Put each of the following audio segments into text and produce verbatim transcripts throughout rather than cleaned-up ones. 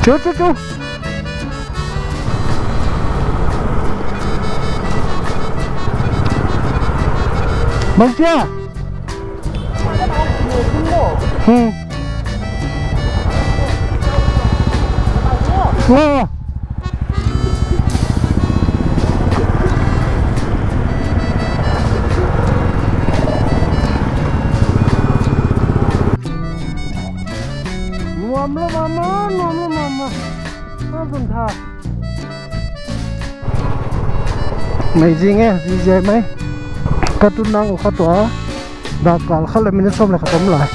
Chu, chu, chu. Bang chia? Hmm. Oh. Nuam lou mahmah, nuam lou mahmah. Amazing eh, V J mai. Ka tunna uh kha tua. Dak kal khat leh minute sawm leh khat om lai.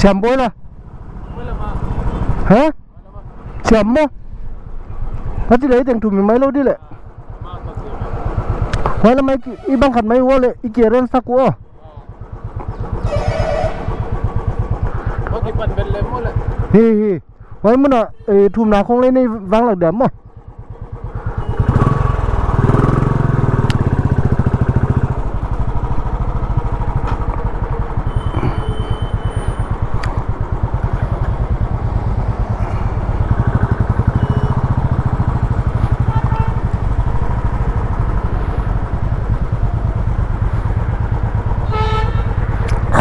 Siam boi la. Ha? Siam maw. Ka ti leh i teng thum i mai lou di leh. Huai lam ah i bang khat mai ua leh i ki arrange sak ua. Hi, hi. Huai mun ah, eh, thumna khong leh nei vang lak diam maw.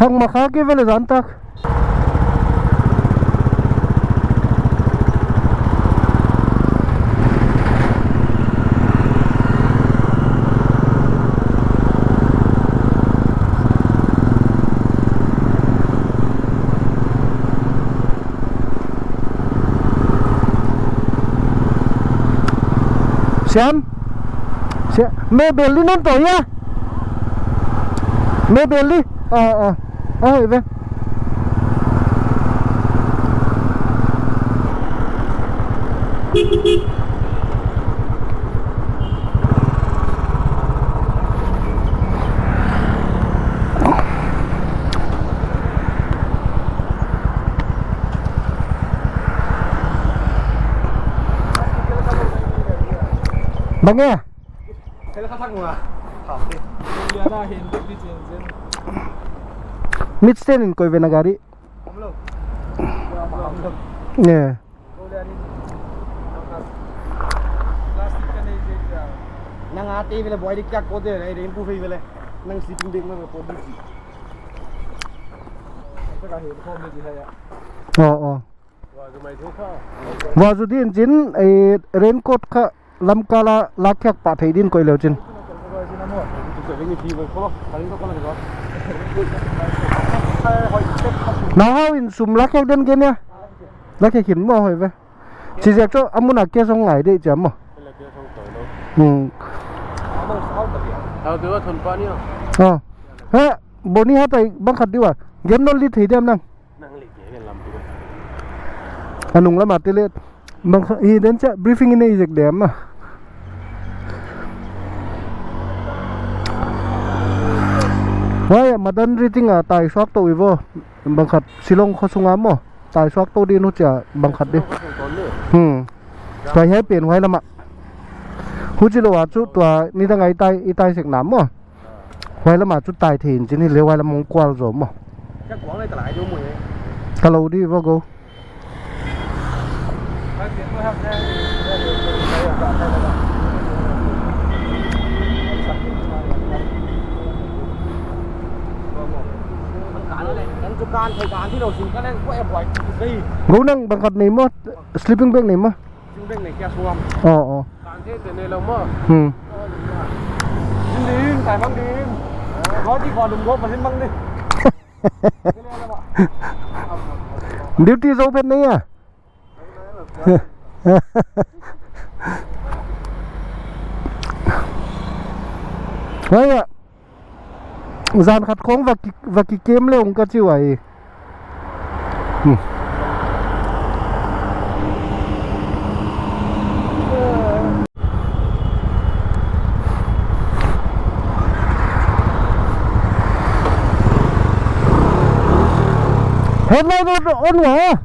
Khang ma kha ke vele zan tak. Siam? Siam? Me bel di non to ya? Me bel di? Ah, ah. Ah, hoih ve. Bang e? Mitsten in koi ve na gari. Ne. Nang ate vele boy dik kya ko de re, rainbow vele. Nang sleeping bag ma ko di. Oh, oh. Vua zu din chin, eh, raincoat kha lamkal a lakkhiak pah theih din koih leu chin. Nau hau in sum lakkhiak den gen ya. Lakkhiak khin maw hoih ve. Chi ziak chu a mun a ke song ngai de chiam maw. Hmm. Oh. He, Boni hat ai bang khat di ua. Game non li thei diam nang. A nung lam a te leh bang kha, i den cha briefing i nei zek diam a. Madan Riting a tai suak tou i vo. Bangkhat Shillong kho sunga maw. Tai suak tou di nu chia bangkhat di. Hmm. Tua hiai pen huai lama. Huchilou a chu tua nidang a i tai, i tai sek na maw. Huai lama chu tai thei in chin hi le huai lam hong kual zaw maw. Ka lou di vo go. Go nang bangkhat nei maw, sleeping bag nei maw. Oh, oh. Hmm. Duty zou phet nei a. Hei a. Zan khat khong va ki, va kikem le ung ka chi uai. Hmm. Headlight on, on ua.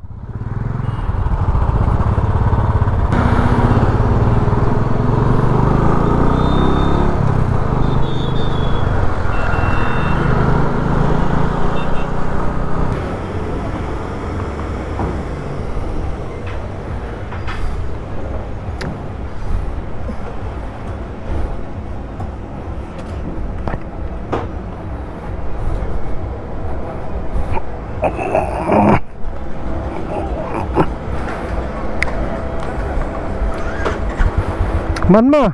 Man mah.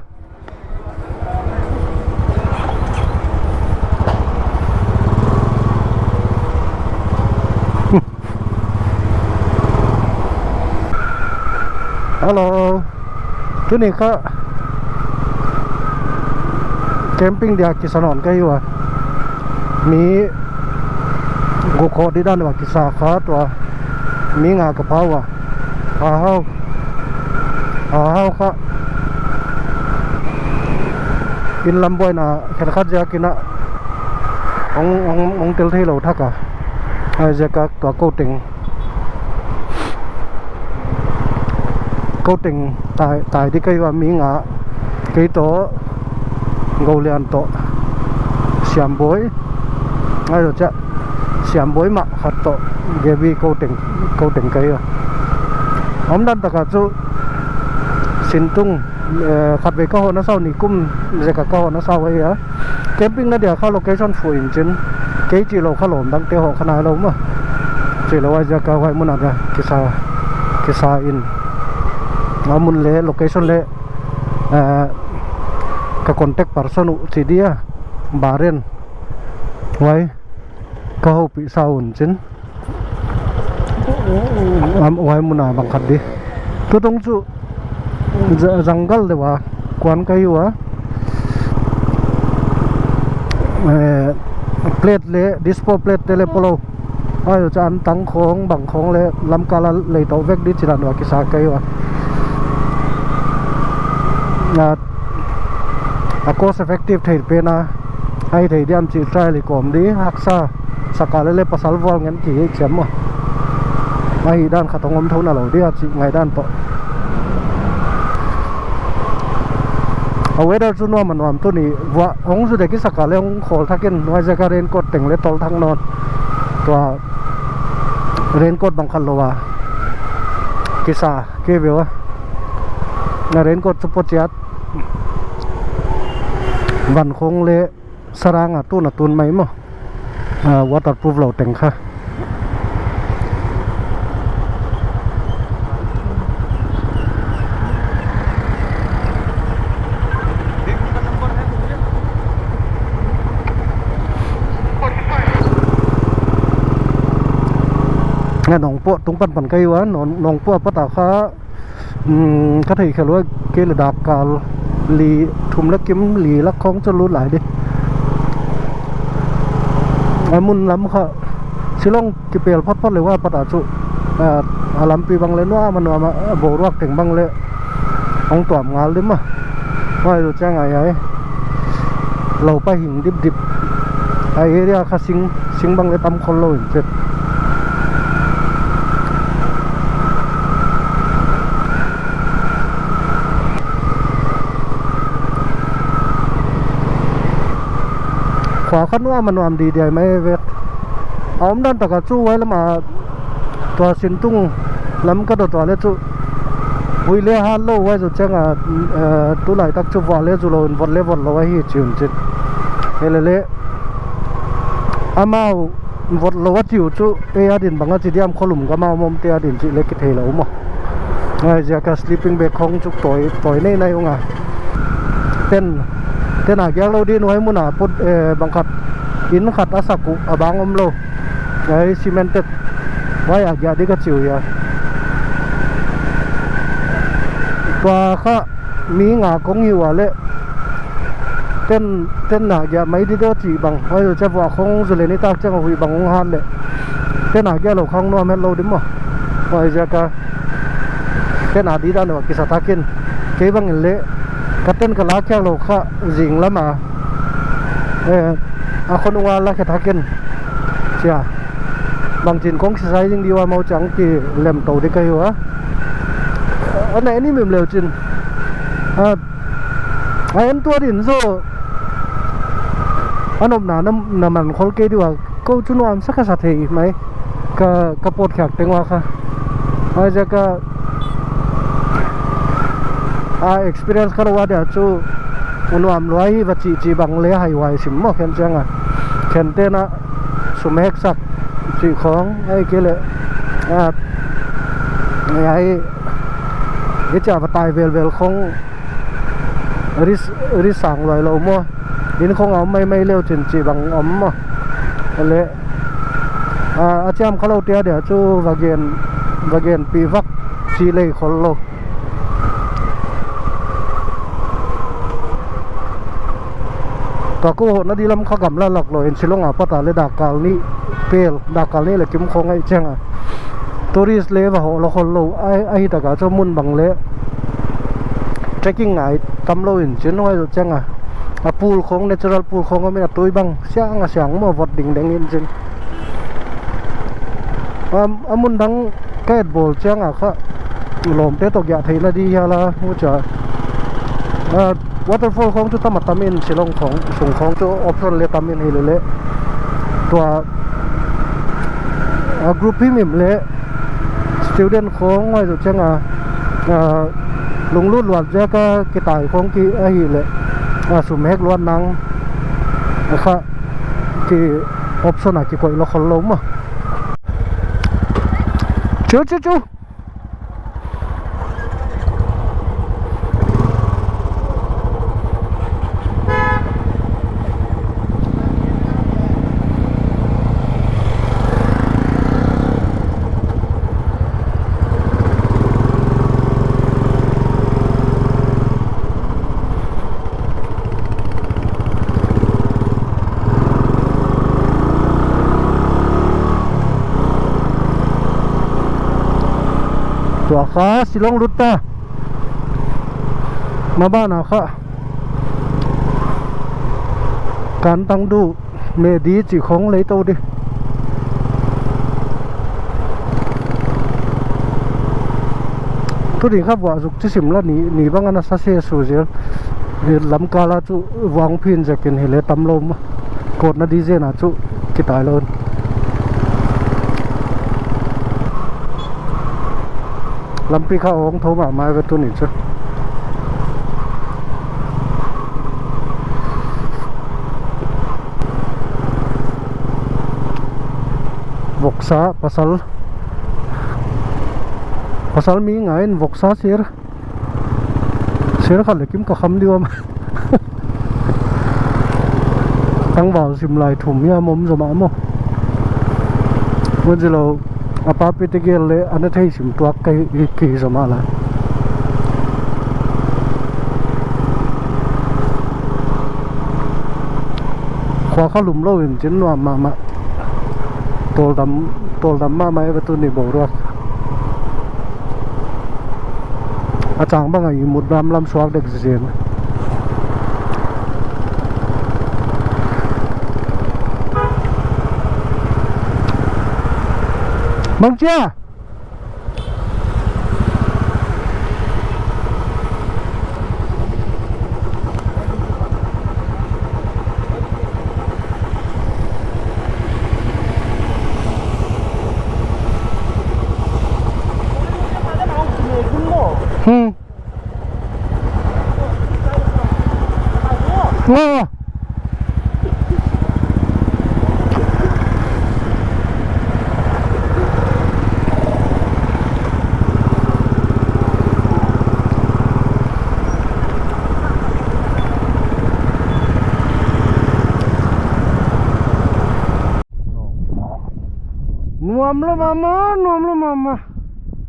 Hello. Tuni kha camping dia kisa nawn ka hi ua. Mi guk khawng di dan ua kisa kha tua. Mi nga ka pha ua. A hau. A hau kha. In lam buaina khenkhat ziakin a hong, hong, hong tel theilou thak a. Huaiziak a tua kou teng. Kou teng tai, tai di ka hi ua mi nga. Kei toh, Golian toh, Siambawi. Huai toh chia, Siambawi mah khat toh, Gaby kou teng, kou teng ka hi ua. Omdan taka chu, Sintung, eh, khatvei ka hohna sau nikum, zek a ka hohna sau ahi a. Camping na dia kha location fuh in chin. Kei chih lou kha lawm dangte hoh kha nailou mah. Chih lou huaiziak a huai mun a dia kisa, kisa in. A mun leh location leh, eh, ka contact person uh chi dia. Baren. Huai. Ka houpih sa un chin. Am, huai mun a bang khat di. Tutung chu ja-, jungle deuh a kuan ka hi ua. Eh, plate leh, dispo plate te leh poilou. Huai chu an tang khawng, bang khawng leh, lamkal a lei toh vek di chidan ua kisa ka hi ua. A, a cost effective thei pen a. Ahithei diam chih trial i kawm di, haksa, sak a leh leh pasal vual ngen ki hi chiam maw. Ahihdan khat hong om thou nailou dia chih ngaihdan toh. A weather chu nuam a nuam tuni, vuah hong zu dek i sak a leh hong khawl thak in, huaiziak a raincoat teng leh tol thak nawn. Tua raincoat bang khat lou a. Kisa, kei ve ua. Na raincoat chu pawt chiat. Van khawng leh sarang a tun a tun mai maw. Ah, waterproof lou teng kha. Nga Nongpoh tung panpan ka hi ua, Nong-, Nongpoh a pat a kha. Hmm, ka theih khelh ua kei leh dak kal li thum leh kim li lak khawng chu lut lai di. A mun lam kha Shillong kipel photphot leh huai pat a chu, ah, a lampi bang leh nuam a nuam a, boruak teng bang leh hong tuam ngal di mah. Huai chu chiang ai ai. Lou pa hing dipdip. A area kha sing, sing bang leh tam khollou in chet. Khua kha nuam a nuam didiai mai ve. A omdan tak a chu huai lam a tua Sintung lam ka dot ua leh chu hui leh hat lou huai zoh chiang a, eh, tulaitak chu vuah leh zu lou in vot leh vot lou ahi chi un chin. Hilele amau vot lou a chi uh chu ei adin bang a chi diam, kholum gam a om om te adin chih leh kitheilou maw. Huaiziak a sleeping bag khong chu tawi, tawi nei nei ung a. Tent, tent a giak lou ding huai mun a put, eh, bang khat, inn khat a sak uh a bang omlou. Huai cemented. Huai a giak di ka chi uh hia. Tua kha mi nga kong hi ua leh tent, tent a giak mai di daw chih bang. Huai zoh chiang vuah khong zu leh nitak chiang a huih bang hong hat leh tent a giak lou khong nuam het lou di maw. Huaiziak a tent a di dan uh kisa thak in. Kei bang in leh ka tent ka la khiak lou kha zing lam a, eh, a khonung a la khe thak in. Chia. Bangchin kong exercise ding di ua maw chiang kilem tou di ka hi ua. Ana eni mim leu chin. A, a en tua din zoh. A nopna na, na man khol kei di ua. Kou chu nuam sa ka sa thei mai. Ka, ka pawt khiak teng ua kha. Huaiziak a, a experience ka lou a dia chu nuam lua hi va chih chih bang leh hai huai sim maw khen chiang a. Khen te'n a sum hek sak chih khong, ahihkeileh, a, ai, i chia va tai velvel khong, risk, risk sang luai lou maw. Inn khong a om maimai leu chin chih bang om maw. Leh, a, a chiam kha lou te a dia chu va gen, va genpih vak chi lei khollou. Tua kou hohna di lam kha gamla lak lou in Shillong a pat a leh dak kal nih pel, dak kal nih leh kim khong ahi chiang a. Tourist leh va hoh lou khollou, ahi, ahi tak a chu mun bang leh trekking ngai tam lou in chin huai zoh chiang a. A pool khong, natural pool khong om in a tui bang siang a siang maw vot dingdeng in chin. Am, a mun dang ka et bawl chiang a kha lawmte toh giah theihna di hial a, huchia. A, waterfall khong chu tam a tam in Shillong khong, sung khong chu option leh tam in hilele. Tua, a, group himhim leh student khong huai zoh chiang a, a, lunglut luat ziak a kitai khong ki ahihleh, a, sum hek luat nang, a, kha ki option a kikoih lou khollou maw. Chu, chu, chu. Tua kha Shillong lut ta. Maban a kha Kantangdu, Medi chih khong lei tou di. Tuning kha vuah zuk chi sim la ni, ni bang ana sa se su zel. Lamkal a chu vuah phin zek in hileh tam lou maw. Kotna di zen a chu kitai lou. Lampi kha hong thou mahmah ve tuni chu. Voksa pasal, pasal mi nga in voksa sir. Sir khat leh kim ka kham di ua maw. Tangval sim lai thum hiam om zaw mah maw. Mun zi lou, a papi te gel leh ana thei sim tuak ka hi, ki zaw mah lai. Khua kha lum lou in chin nuam mahmah. Tawldam, tawldam mahmah e ve tuni boruak. A chang bang a i mut lam lam suak dek zen. Hong chia. Hmm. Ngo. Nuam lou mahmah, nuam lou mahmah.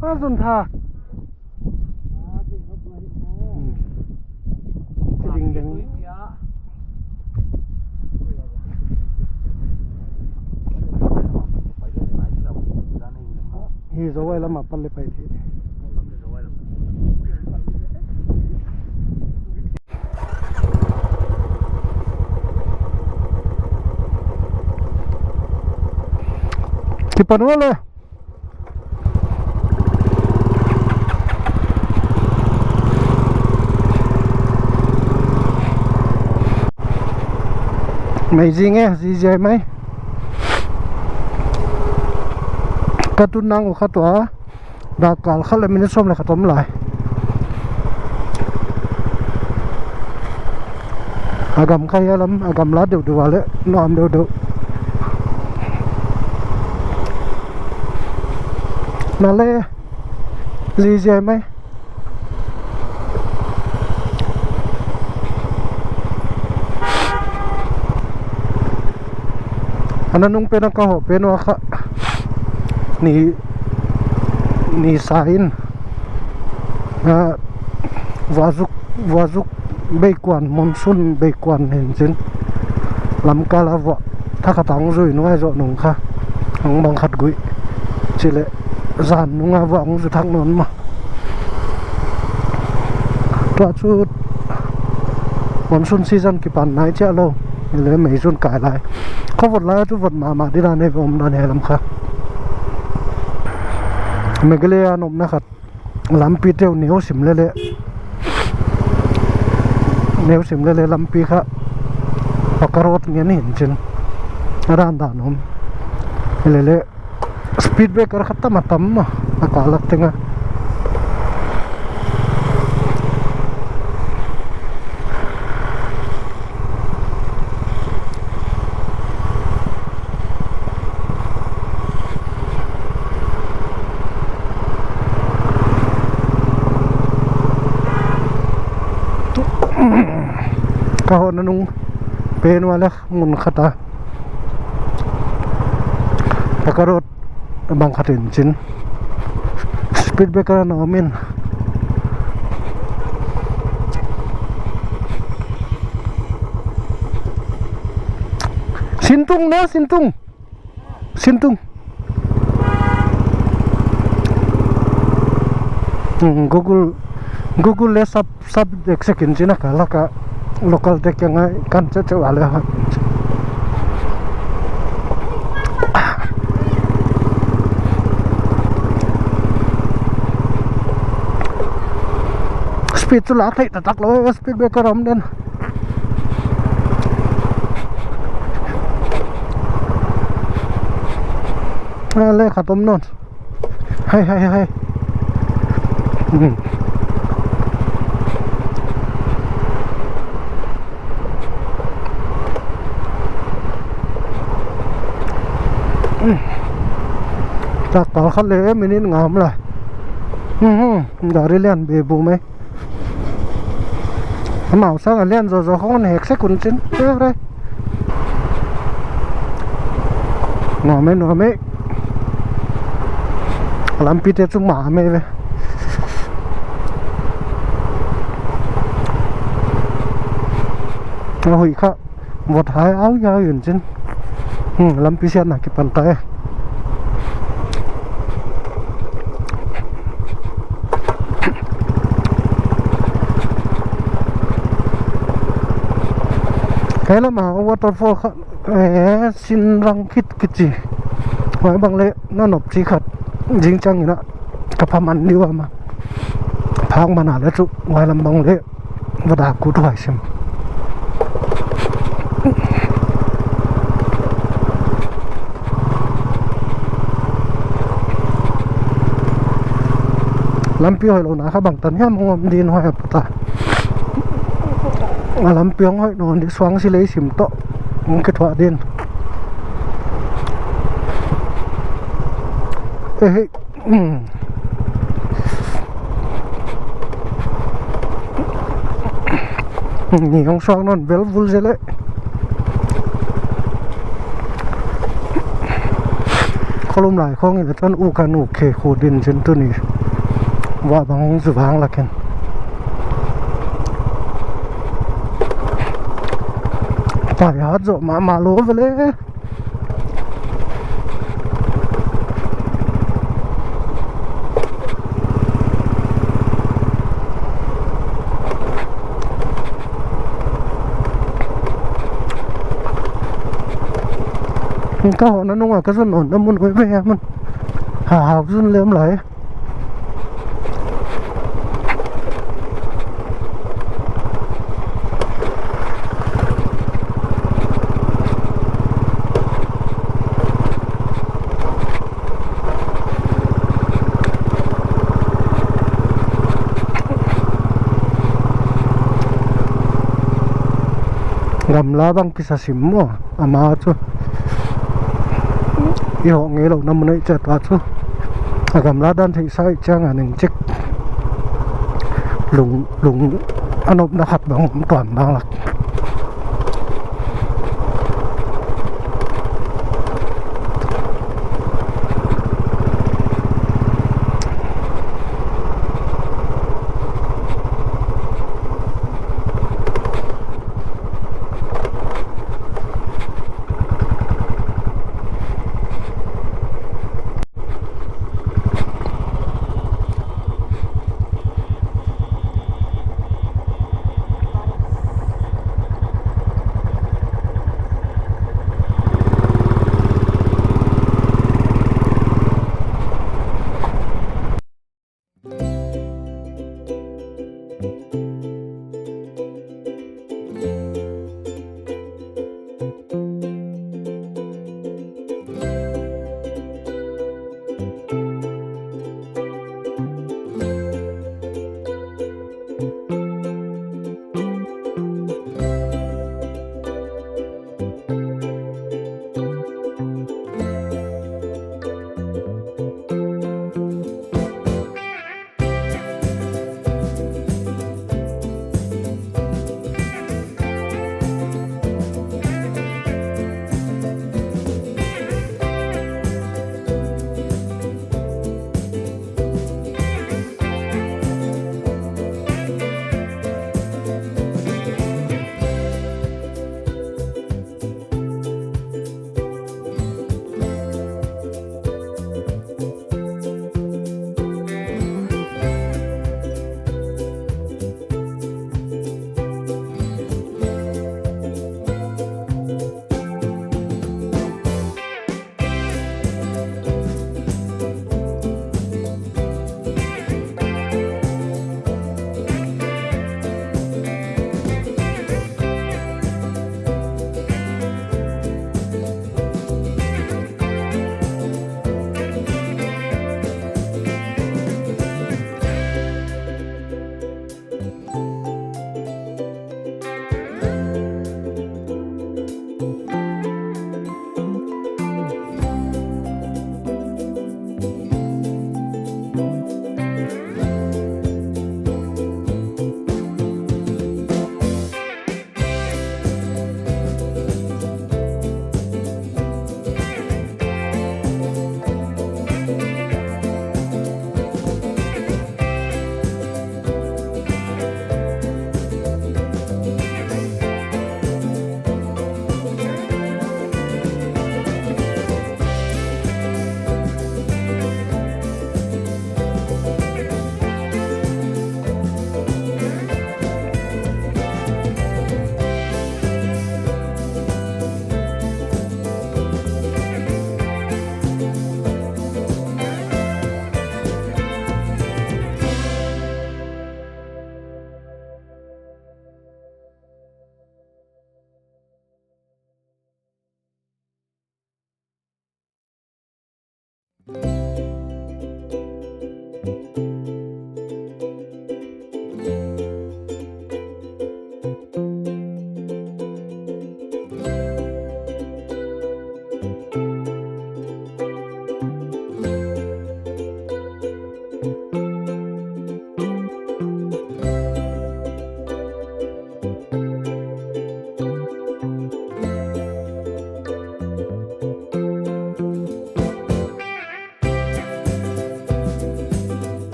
A zun tha. Hmm. Chi ding ding. Hi zo ai lam a pan le pai thei. Kipan ua le. Amazing e, ziaziai mai. Ka tun nang uh kha tua. Dak kal khat leh minute sawm leh khat om lai. A gam kha hiai lam, a gam la deuhdeuh a leh, nuam deuhdeuh. Na le, ziaziai mai. A nanung pen a ka hoh pen ua kha ni, ni sa in, ah, vuah zuk, vuah zuk beikuan, monsoon beikuan hi'n chin. Lamkal a vuah thakhat a hong zui nuai zoh nung kha, hong bang khat guih. Chih leh zan nung a vuah hong zu thak nawn mah. Tua chu monsoon season kipan nai chiah lou. Hileh May June kai lai. Kha vot lai chu vot mahmah di dan e, om dan e lam kha. Meghalaya a omna khat lampi teuh neu sim lele. Neu sim lele lampi kha. Paka road ngen hi'n chin. A dan dan om. Lele. Speed breaker khat tam a tam mah, a kal lak teng a. Ka hohna nung pen ua leh mun khat a. Paka road bang khat hi'n chin. Speed breaker ana om in. Sintung na, sintung. Sintung. Hmm, Google, Google leh sap, sap dek sek in chin a ka lak a local te kiang a kan chauh chauh a leh ha. Speed chu lak theih taktak lou, speed breaker om den. Ah, le khat om nawn. Hai, hai, hai. Hmm. Dak kal khat leh minute nga om lai. Hmm, hmm. Gari lian be bu mai. Amau sang a lian zozo khong hek sek un chin. Re, re. Nuam e, nuam e. Lampi te chu mahmah ve. A hui kha. Vot hai au ya yun chin. Hmm, lampi siatna kipan ta e. Kei lam a waterfall kha, eh, Sinrang Khit kichi. Huai bang leh na nop chi khat. Zingchiang in a ka pha man di ua maw. Phak man a leh chu huai lam bang leh va dak kut huai sim. Lampi hoihlouhna kha bangtan hiam hong om din huai a pat a. A lampi hong hoih nawn di, suang silei sim toh hong kithuah din. Eh, hei. Hmm. Ni hong suak nawn vel vul zel e. Kholum lai khong in a tan u kan u khe khu din chin tuni. Huai bang hong zu vang lak in. Pai hat zoh mahmah lou vel e. Ka hohna nung a ka zun nawnna mun hoih ve a mun. Ha, ha, zun lem lai. Gamla bang kisa sim maw. Ama chu i hoh ngeilouhna mun ei chet a chu a gamla dan theih sa i chiang a ning chik lung, lung a nopna khat bang om tuam bang lak.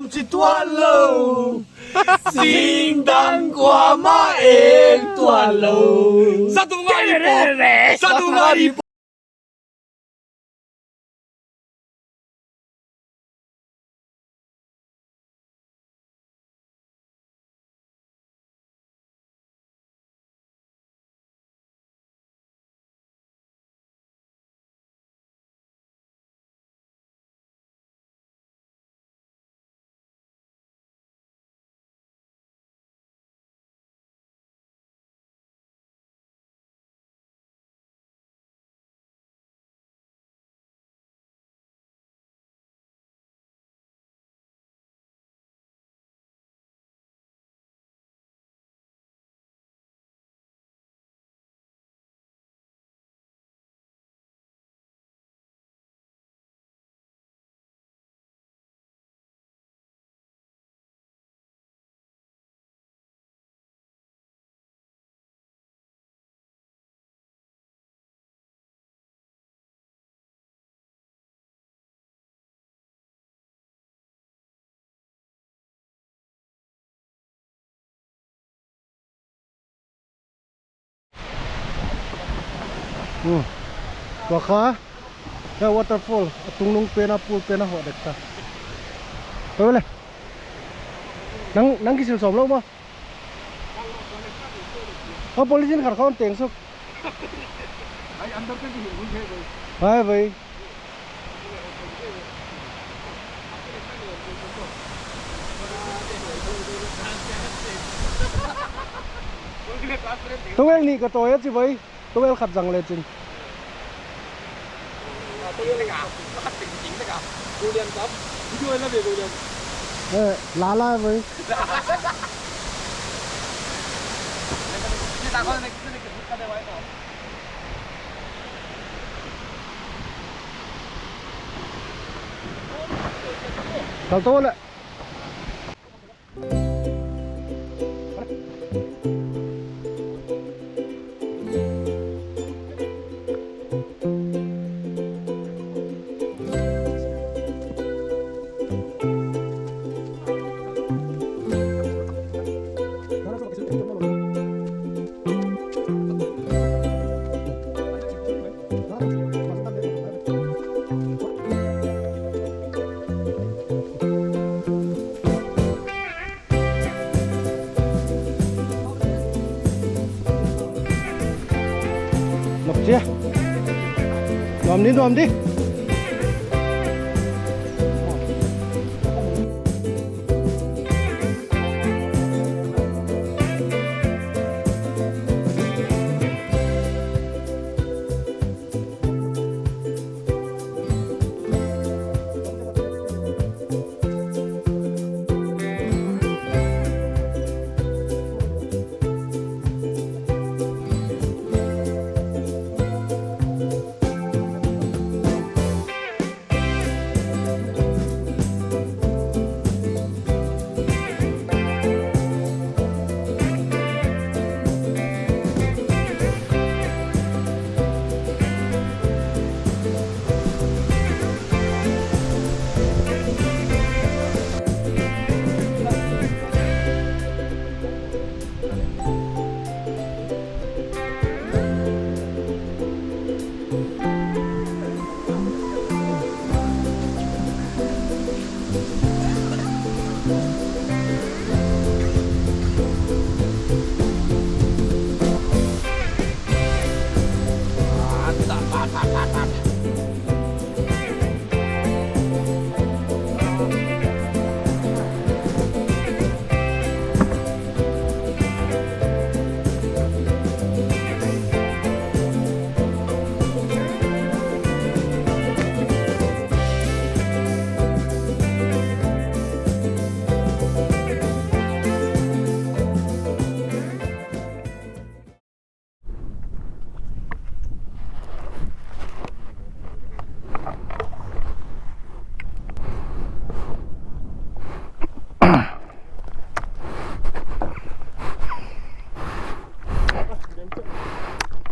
Chi tuan lou. Singdang kuamah en tuan lou. Sa tu ngari po. Sa tu ngari po. Hmm. Tua kha, ya waterfall, a tungnung pen a pool pen a hoh dek ta. Koi le. Nang, nang kisil sawm lou maw. Oh, polythene khat khawng teng suk. Hai, vai. Towel nih ka tawi a chi vai. Towel khat zang le chin. Eh, la la vai. Kal to le. Nok chia. Nuam di, nuam di.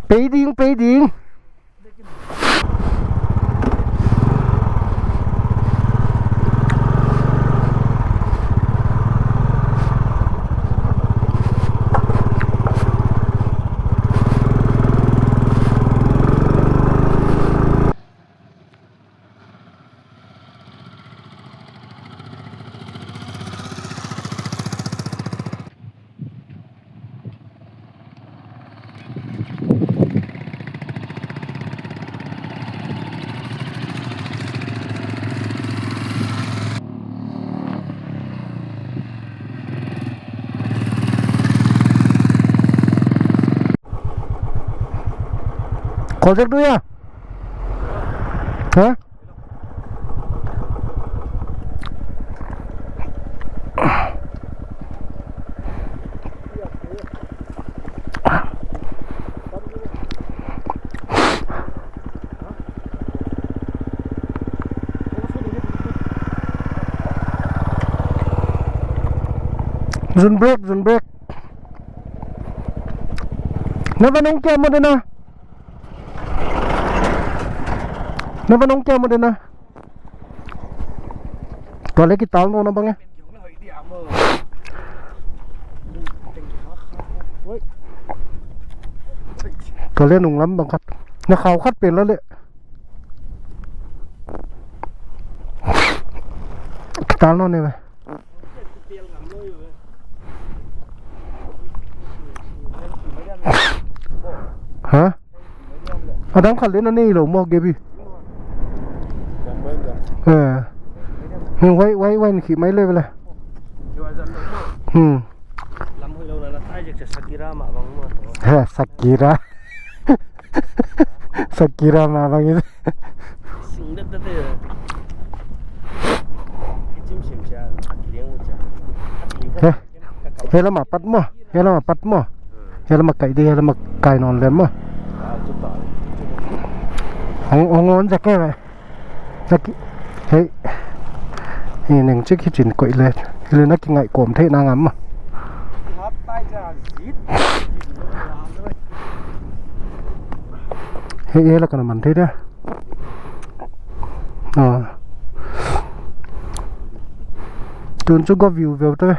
Pei ding, pei ding. Kol zek duh ia? Ha? Zun brake, zun brake. Na van hong kia maw den a. Na van hong kia maw den a. Tua leh kital nawn a bang e. Tua leh nunglam bang khat. Na khau khat pen la leh. Kital nawn e ve. Ha? A dang khat leh na neilou maw, Gabi? Eh. Hmm, wai, wai, wai, ni khi mai le bela. Hmm. He, Sakira. Sakira mah bang i. He, he lam a pat maw. He lam a pat maw. He lam a kai di, he lam a kai nawn lem maw. Hong, hong on zek e. Saki-, hei. Hei neng chik hi chin koih le. Hei le na kingaih kawm theihna ngam maw. Hei, hei la kana man thei dia. Ah. Tun chu go view view te.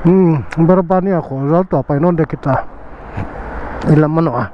Hmm, Barabani a kho, zal tua pai nawn di kita. I lam manoh a.